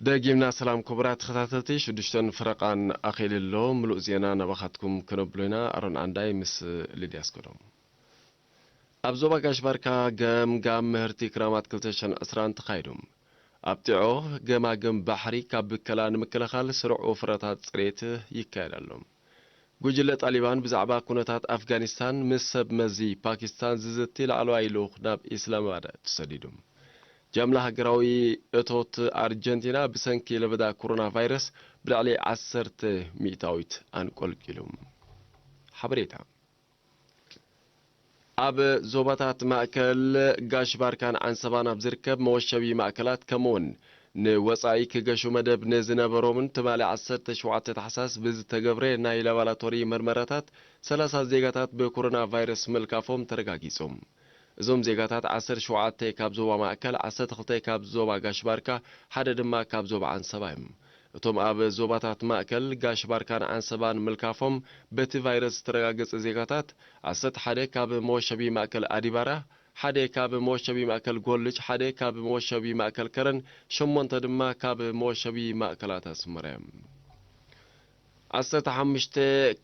ደጊምና ሰላም ክቡራት ተኸታተልቲ፣ ሽዱሽተን ፈረቓን ኣኺሉ ኣሎ። ምሉእ ዜና ናባኻትኩም ክነብሎ ኢና። ኣሮን ዓንዳይ ምስ ልድያ ኣስገዶም። ኣብ ዞባ ጋሽ ባርካ ገምጋም ምህርቲ ክራማት ክልተ ሽሕን ዕስራን ተኻይዱ። ኣብ ጢዖ ገማግም ባሕሪ ካብ ብከላ ንምክልኻል ስሩዕ ወፍረታት ጽሬት ይካየድ ኣሎ። ጉጅለ ጣሊባን ብዛዕባ ኩነታት ኣፍጋኒስታን ምስ ሰብ መዚ ፓኪስታን ዝዝቲ ላዕለዋይ ልኡኽ ናብ ኢስላማባድ ተሰዲዱ። ጃምላ ሃገራዊ እቶት ኣርጀንቲና ብሰንኪ ለበዳ ኮሮና ቫይረስ ብልዕሊ ዓሰርተ ሚእታዊት ኣንቆልቂሉ። ሓበሬታ። ኣብ ዞባታት ማእከል፣ ጋሽ ባርካን ዓንሰባን ኣብ ዝርከብ መወሸቢ ማእከላት፣ ከምኡውን ንወጻኢ ክገሹ መደብ ንዝነበሮምን ትማሊ ዓሰርተ ሸውዓተ ታሕሳስ ብዝተገብረ ናይ ላባላቶሪ መርመራታት ሰላሳ ዜጋታት ብኮሮና ቫይረስ ምልካፎም ተረጋጊጹ። እዞም ዜጋታት ዓሰርተ ሸውዓተ ካብ ዞባ ማእከል፣ ዓሰርተ ክልተ ካብ ዞባ ጋሽ ባርካ፣ ሓደ ድማ ካብ ዞባ ዓንሰባ እዮም። እቶም ኣብ ዞባታት ማእከል፣ ጋሽ ባርካን ዓንሰባን ምልካፎም በቲ ቫይረስ ዝተረጋገጸ ዜጋታት፣ ዓሰርተ ሓደ ካብ መወሸቢ ማእከል ኣዲባራ፣ ሓደ ካብ መወሸቢ ማእከል ጎልጅ፣ ሓደ ካብ መወሸቢ ማእከል ከረን፣ ሸሞንተ ድማ ካብ መወሸቢ ማእከላት ኣስመራ እዮም። ዓሰርተ ሓሙሽተ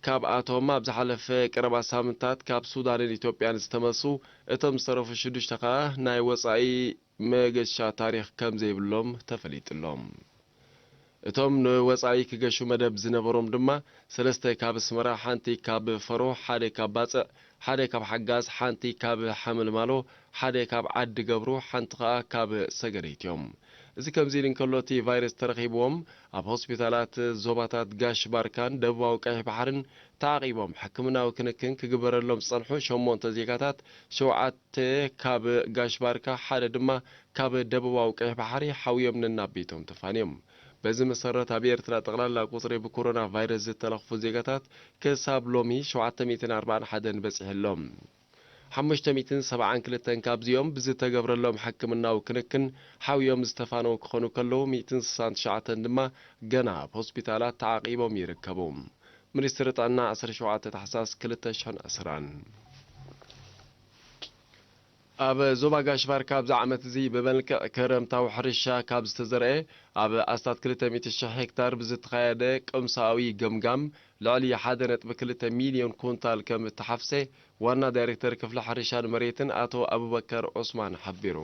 ካብኣቶም ኣብ ዝሓለፈ ቀረባ ሳምንታት ካብ ሱዳንን ኢትዮጵያን ዝተመልሱ፣ እቶም ዝተረፉ ሽዱሽተ ከኣ ናይ ወጻኢ መገሻ ታሪኽ ከም ዘይብሎም ተፈሊጡ ኣሎ። እቶም ንወጻኢ ክገሹ መደብ ዝነበሮም ድማ፣ ሰለስተ ካብ ኣስመራ፣ ሓንቲ ካብ ፈሮ፣ ሓደ ካብ ባጽዕ፣ ሓደ ካብ ሓጋዝ፣ ሓንቲ ካብ ሓመልማሎ፣ ሓደ ካብ ዓዲ ገብሩ፣ ሓንቲ ከኣ ካብ ሰገነይቲ እዮም። እዚ ከምዚ ኢሉ እንከሎ፣ እቲ ቫይረስ ተረኺብዎም ኣብ ሆስፒታላት ዞባታት ጋሽ ባርካን ደቡባዊ ቀይሕ ባሕርን ተዓቂቦም ሕክምናዊ ክንክን ክግበረሎም ዝጸንሑ ሸሞንተ ዜጋታት፣ ሸውዓተ ካብ ጋሽ ባርካ፣ ሓደ ድማ ካብ ደቡባዊ ቀይሕ ባሕሪ ሓውዮም ነናብ ቤቶም ተፋንዮም። በዚ መሰረት፣ ኣብ ኤርትራ ጠቕላላ ቁጽሪ ብኮሮና ቫይረስ ዝተለኽፉ ዜጋታት ክሳብ ሎሚ ሸውዓተ ሚእትን ኣርባዓን ሓደን በጺሑ ኣሎ። ሓሙሽተ ሚእትን ሰብዓን ክልተን ካብዚኦም ብዝተገብረሎም ሕክምናዊ ክንክን ሓውዮም ዝተፋነው ክኾኑ ከለዉ፣ ሚእትን ስሳን ትሽዓተን ድማ ገና ኣብ ሆስፒታላት ተዓቂቦም ይርከቡ። ሚኒስትሪ ጥዕና፣ ዓሰርተ ሸውዓተ ታሕሳስ ክልተ ሽሕን ዕስራን። ኣብ ዞባ ጋሽ ባርካ ኣብዚ ዓመት እዚ ብመልክዕ ክረምታዊ ሕርሻ ካብ ዝተዘርአ፣ ኣብ ኣስታት ክልተ ሚእቲ ሽሕ ሄክታር ብዝተኻየደ ቅምሳዊ ገምጋም፣ ልዕሊ ሓደ ነጥቢ ክልተ ሚልዮን ኩንታል ከም እተሓፍሰ ዋና ዳይሬክተር ክፍሊ ሕርሻን መሬትን ኣቶ ኣቡበከር ዑስማን ሓቢሩ።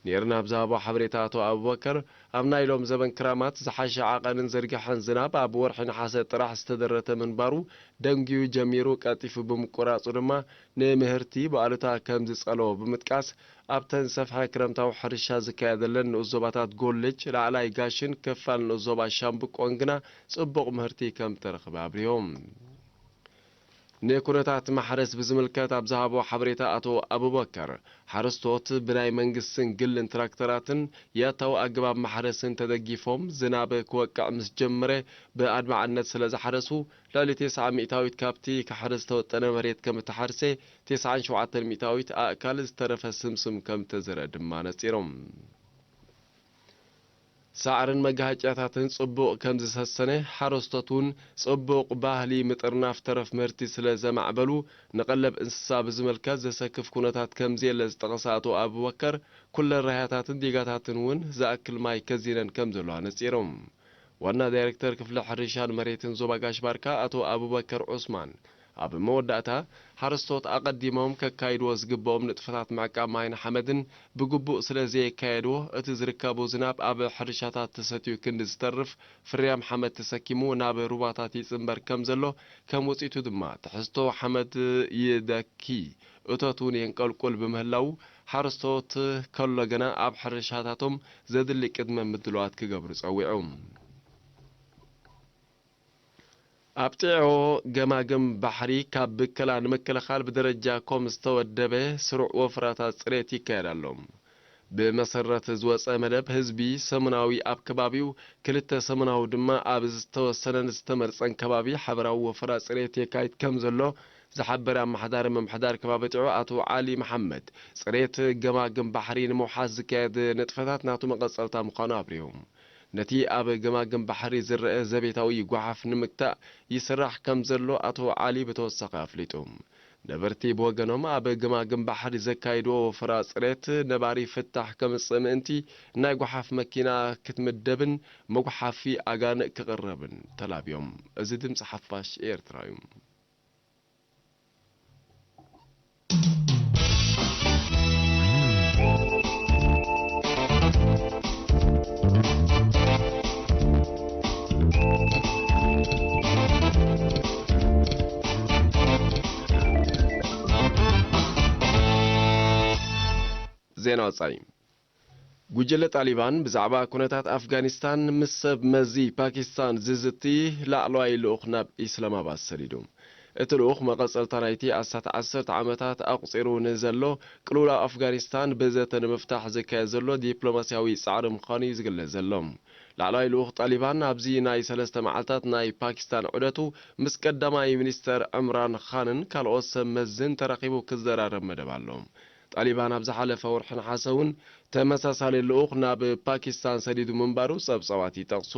ኔርና ኣብ ዝሃቦ ሓበሬታ ኣቶ ኣቡበከር፣ ኣብ ናይ ሎም ዘበን ክራማት ዝሓሸ ዓቐንን ዝርግሐን ዝናብ ኣብ ወርሒ ነሓሰ ጥራሕ ዝተደረተ ምንባሩ ደንጊዩ ጀሚሩ ቀልጢፉ ብምቁራጹ ድማ ንምህርቲ ብኣሉታ ከም ዝጸለዎ ብምጥቃስ፣ ኣብተን ዝሰፍሐ ክረምታዊ ሕርሻ ዝካየደለን ንኡስ ዞባታት ጎልጅ፣ ላዕላይ ጋሽን ክፋል ንኡስ ዞባ ሻምብቆን ግና ጽቡቕ ምህርቲ ከም እተረኽበ ኣብሪሆም። ንኩነታት ማሕረስ ብዝምልከት ኣብ ዝሃቦ ሓበሬታ ኣቶ ኣቡበከር፣ ሓረስቶት ብናይ መንግስትን ግልን ትራክተራትን ያታዊ ኣገባብ ማሕረስን ተደጊፎም ዝናብ ክወቅዕ ምስ ጀመረ ብኣድማዕነት ስለ ዝሓረሱ፣ ልዕሊ ተስዓ ሚእታዊት ካብቲ ክሕረስ ዝተወጠነ መሬት ከም እተሓርሰ፣ ተስዓን ሸውዓተን ሚእታዊት ኣእካል ዝተረፈ ስምስም ከም እተዘርአ ድማ ነጺሮም። ሳዕርን መጋሃጭያታትን ጽቡቕ ከም ዝሰሰነ፣ ሓረስቶት እውን ጽቡቕ ባህሊ ምጥርናፍ ተረፍ ምህርቲ ስለ ዘማዕበሉ፣ ንቐለብ እንስሳ ብዝምልከት ዘሰክፍ ኩነታት ከም ዘየለ ዝጠቐሰ ኣቶ ኣቡበከር፣ ኩለን ራህያታትን ዲጋታትን እውን ዝኣክል ማይ ከዚነን ከም ዘለዋ ነጺሮም። ዋና ዳይሬክተር ክፍሊ ሕርሻን መሬትን ዞባ ጋሽ ባርካ ኣቶ ኣቡበከር ዑስማን፣ ኣብ መወዳእታ፣ ሓረስቶት ኣቐዲሞም ከካይድዎ ዝግብኦም ንጥፈታት ምዕቃብ ማይን ሓመድን ብግቡእ ስለ ዘየካየድዎ፣ እቲ ዝርከቡ ዝናብ ኣብ ሕርሻታት ተሰትዩ ክንዲ ዝተርፍ፣ ፍርያም ሓመድ ተሰኪሙ ናብ ሩባታት ይጽንበር ከም ዘሎ፣ ከም ውጽኢቱ ድማ ትሕዝቶ ሓመድ ይደኪ፣ እቶት እውን የንቀልቁል ብምህላዉ፣ ሓረስቶት ከሎ ግና ኣብ ሕርሻታቶም ዘድሊ ቅድመ ምድላዋት ክገብሩ ጸዊዑ። ኣብ ጢዖ ገማግም ባሕሪ ካብ ብከላ ንምክልኻል ብደረጃ ኮም ዝተወደበ ስሩዕ ወፍራታት ጽሬት ይካየድ ኣሎ። ብመሰረት ዝወጸ መደብ፣ ህዝቢ ሰሙናዊ ኣብ ከባቢኡ፣ ክልተ ሰሙናዊ ድማ ኣብ ዝተወሰነን ዝተመርጸን ከባቢ ሓበራዊ ወፈራ ጽሬት የካይድ ከም ዘሎ ዝሓበረ ኣመሓዳሪ ምምሕዳር ከባቢ ጢዖ ኣቶ ዓሊ መሓመድ፣ ጽሬት ገማግም ባሕሪ ንምውሓስ ዝካየድ ንጥፈታት ናቱ መቐጸልታ ምዃኑ ኣብሪሁ። ነቲ ኣብ ገማግም ባሕሪ ዝረአ ዘቤታዊ ጓሓፍ ንምግታእ ይስራሕ ከም ዘሎ ኣቶ ዓሊ ብተወሳኺ ኣፍሊጡ። ነበርቲ ብወገኖም፣ ኣብ ገማግም ባሕሪ ዘካይድዎ ወፈራ ጽሬት ነባሪ ፍታሕ ከምጽእ ምእንቲ፣ ናይ ጓሓፍ መኪና ክትምደብን መጉሓፊ ኣጋንእ ክቕረብን ተላብዮም። እዚ ድምጺ ሓፋሽ ኤርትራ እዩ። ዜና ወጻኢ። ጉጅለ ጣሊባን ብዛዕባ ኩነታት ኣፍጋኒስታን ምስ ሰብ መዚ ፓኪስታን ዝዝቲ ላዕለዋይ ልኡኽ ናብ ኢስላማባድ ሰዲዱ። እቲ ልኡኽ መቐጸልታ ናይቲ ኣስታት ዓሰርተ ዓመታት ኣቑጺሩ ንዘሎ ቅልውላው ኣፍጋኒስታን ብዘተ ንምፍታሕ ዝካየድ ዘሎ ዲፕሎማስያዊ ጻዕሪ ምዃኑ እዩ ዝግለጽ ዘሎ። ላዕለዋይ ልኡኽ ጣሊባን ኣብዚ ናይ ሰለስተ መዓልታት ናይ ፓኪስታን ዑደቱ ምስ ቀዳማይ ሚኒስተር ዕምራን ኻንን ካልኦት ሰብ መዝን ተራኺቡ ክዘራረብ መደብ ኣሎ። ጣሊባን ኣብ ዝሓለፈ ወርሒ ነሓሰ እውን ተመሳሳሊ ልኡኽ ናብ ፓኪስታን ሰዲዱ ምንባሩ ጸብጻባት ይጠቕሱ።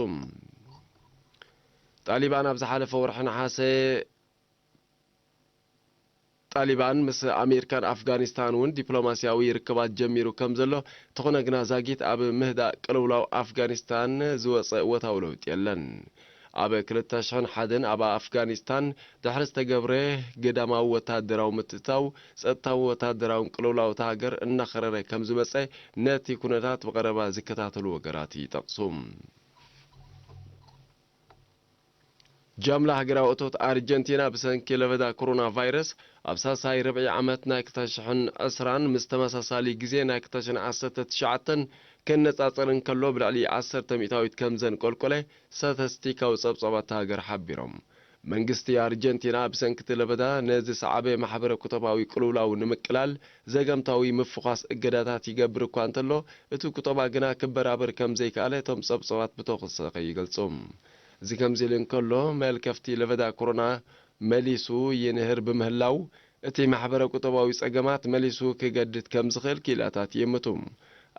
ጣሊባን ኣብ ዝሓለፈ ወርሒ ነሓሰ ጣሊባን ምስ ኣሜሪካን ኣፍጋኒስታን እውን ዲፕሎማስያዊ ርክባት ጀሚሩ ከም ዘሎ፣ እንተኾነ ግና ዛጊት ኣብ ምህዳእ ቅልውላው ኣፍጋኒስታን ዝወጸ እወታዊ ለውጢ የለን። ኣብ ክልተ ሽሕን ሓደን ኣብ ኣፍጋኒስታን ድሕሪ ዝተገብረ ግዳማዊ ወታደራዊ ምትእትታው፣ ጸጥታዊ ወታደራውን ቅልውላው እታ ሃገር እናኸረረ ከም ዝመጸ ነቲ ኩነታት ብቐረባ ዝከታተሉ ወገናት ይጠቕሱ። ጃምላ ሃገራዊ እቶት ኣርጀንቲና ብሰንኪ ለበዳ ኮሮና ቫይረስ ኣብ ሳልሳይ ርብዒ ዓመት ናይ ክልተ ሽሕን ዕስራን ምስ ተመሳሳሊ ግዜ ናይ ክልተ ሽሕን ዓሰርተ ትሽዓተን ክነጻጸር እንከሎ፣ ብልዕሊ ዓሰርተ ሚእታዊት ከም ዘንቆልቆለ ስታቲስቲካዊ ጸብጻባት እታ ሃገር ሓቢሮም። መንግስቲ ኣርጀንቲና ብሰንኪ እቲ ለበዳ ነዚ ዝሰዓበ ማሕበረ ቁጠባዊ ቅልውላው ንምቅላል ዘገምታዊ ምፍዃስ እገዳታት ይገብር እኳ እንተሎ፣ እቲ ቁጠባ ግና ክበራበር ከም ዘይከኣለ እቶም ጸብጻባት ብተወሳኺ ይገልጹ። እዚ ከምዚ ኢሉ እንከሎ፣ መልከፍቲ ለበዳ ኮሮና መሊሱ ይንህር ብምህላው፣ እቲ ማሕበረ ቁጠባዊ ጸገማት መሊሱ ክገድድ ከም ዝኽእል ክኢላታት ይእምቱ።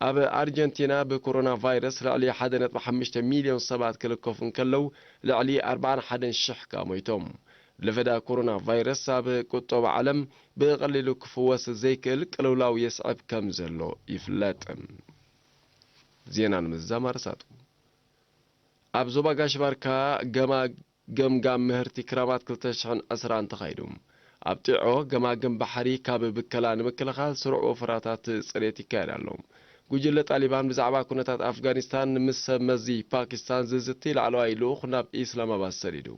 ኣብ ኣርጀንቲና ብኮሮና ቫይረስ ልዕሊ ሓደ ነጥቢ ሓሙሽተ ሚልዮን ሰባት ክልከፉ እንከለዉ፣ ልዕሊ ኣርባዓን ሓደን ሽሕ ከኣ ሞይቶም። ለበዳ ኮሮና ቫይረስ ኣብ ቁጠባ ዓለም ብቐሊሉ ክፍወስ ዘይክእል ቅልውላው የስዕብ ከም ዘሎ ይፍለጥ። ዜና ንምዝዛም ኣርሳቱ። ኣብ ዞባ ጋሽ ባርካ ገማ-፣ ገምጋም ምህርቲ ክራማት ክልተ ሽሕን ዕስራን ተኻይዱ። ኣብ ጢዖ ገማግም ባሕሪ ካብ ብከላ ንምክልኻል ስሩዕ ወፈራታት ጽሬት ይካየድ ኣሎ። ጉጅለ ጣሊባን ብዛዕባ ኩነታት ኣፍጋኒስታን ምስ ሰብ መዚ ፓኪስታን ዝዝቲ ላዕለዋይ ልኡኽ ናብ ኢስላማባድ ሰዲዱ።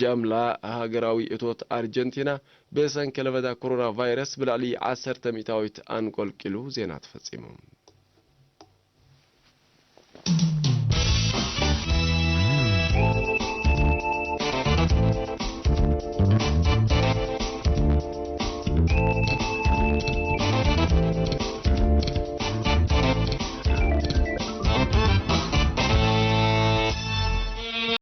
ጃምላ ሃገራዊ እቶት ኣርጀንቲና ብሰንኪ ለበዳ ኮሮና ቫይረስ ብልዕሊ ዓሰርተ ሚእታዊት ኣንቆልቂሉ። ዜና ተፈጺሙ።